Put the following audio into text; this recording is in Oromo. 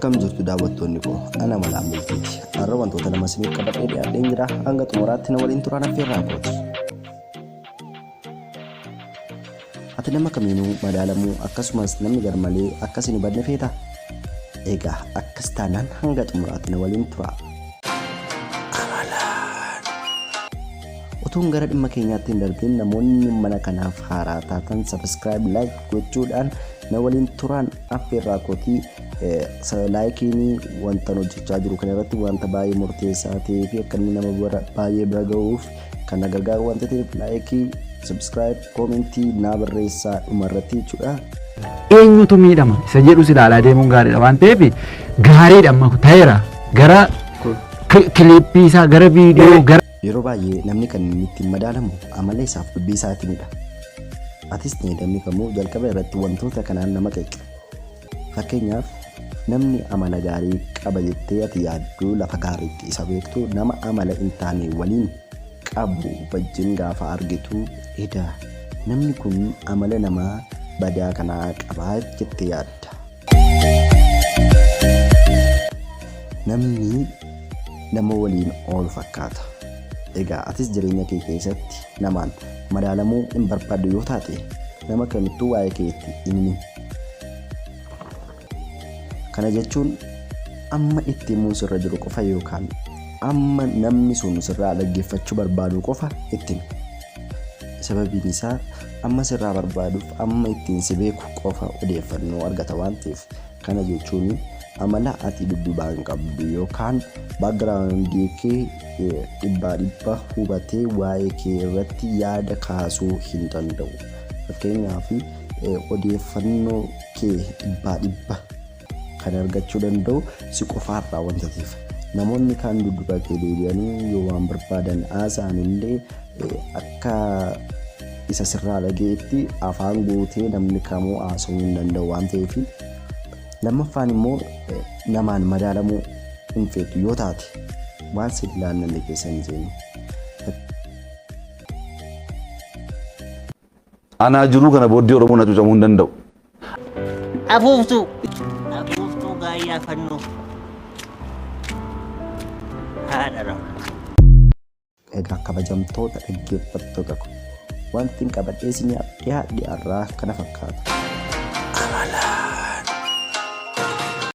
Akkam jirtu daawwattoonni koo ana malaan bultiiti. Har'a wantoota lama isiniif qabadhee dhiyaadheen jira. Hanga xumuraatti na waliin turaan affeerraa kooti. Ati nama kamiinuu madaalamuu akkasumas namni garmalee akka si hin hubanne feetaa? Egaa akkas taanaan hanga xumuraatti na waliin turaa. Amalaan. Utuun gara dhimma keenyaatti hin darbin namoonni mana kanaaf haaraa taatan subscribe like gochuudhaan na waliin turaan affeerraa kootii laayikiin wanta hojjechaa jiru kana irratti wanta baay'ee murteessaa ta'ee fi akka inni nama baay'ee bira ga'uuf kan na gargaaru wanta ta'eef laayikii subscribe koomentii naa barreessaa dhuma irratti jechuudha. Eenyutu miidhama isa jedhus ilaalaa deemuun gaariidha waan ta'eef gaariidha amma ta'eera gara kiliippii isaa gara viidiyoo gara. Yeroo baay'ee namni kan inni ittiin madaalamu amala isaaf dubbii isaatiinidha. Atis ta'e namni kamuu jalqaba irratti wantoota kanaan nama qeeqa. Fakkeenyaaf namni amala gaarii qaba jettee ati yaaddu lafa gaariitti isa beektu nama amala hin taane waliin qabu wajjin gaafa argitu edaa namni kun amala nama badaa kanaa qaba jettee yaadda. Namni nama waliin oolu fakkaata. Egaa atis jireenya kee keessatti namaan madaalamuu hin barbaaddu yoo taate nama kamittuu waa'ee kee itti hin himin. Kana jechuun amma itti himuun sirra jiru qofa yookaan amma namni sun sirraa dhaggeeffachuu barbaadu qofa itti himi. Sababiin isaa amma sirraa barbaaduuf amma ittiin si beeku qofa odeeffannoo argata waan ta'eef. Kana jechuun amala ati dudduubaan qabdu yookaan background kee dhibbaa dhibba hubatee waa'ee kee irratti yaada kaasuu hin danda'u. Fakkeenyaaf odeeffannoo kee dhibbaa dhibba kan argachuu danda'u si qofaarraa wanta ta'eef. Namoonni kaan dudduuba kee deebi'anii yoo waan barbaadan haasa'an illee akka isa sirraa dhaga'etti afaan guutee namni kamuu haasa'uu hin danda'u waan ta'eef. Lammaffaan immoo namaan madaalamuu hin feetu yoo taate waan si hin laannanne keessa hin seeni. Anaa jiruu kana booddee Oromoon hacuucamuu hin danda'u. Afuuftuu. Afuuftuu gaayyaa fannoo. Haadha rafa. Egaa kabajamtoota dhaggeeffattoota ko wantin qabadhee isiniif dhiyaadhe har'aa kana fakkaata.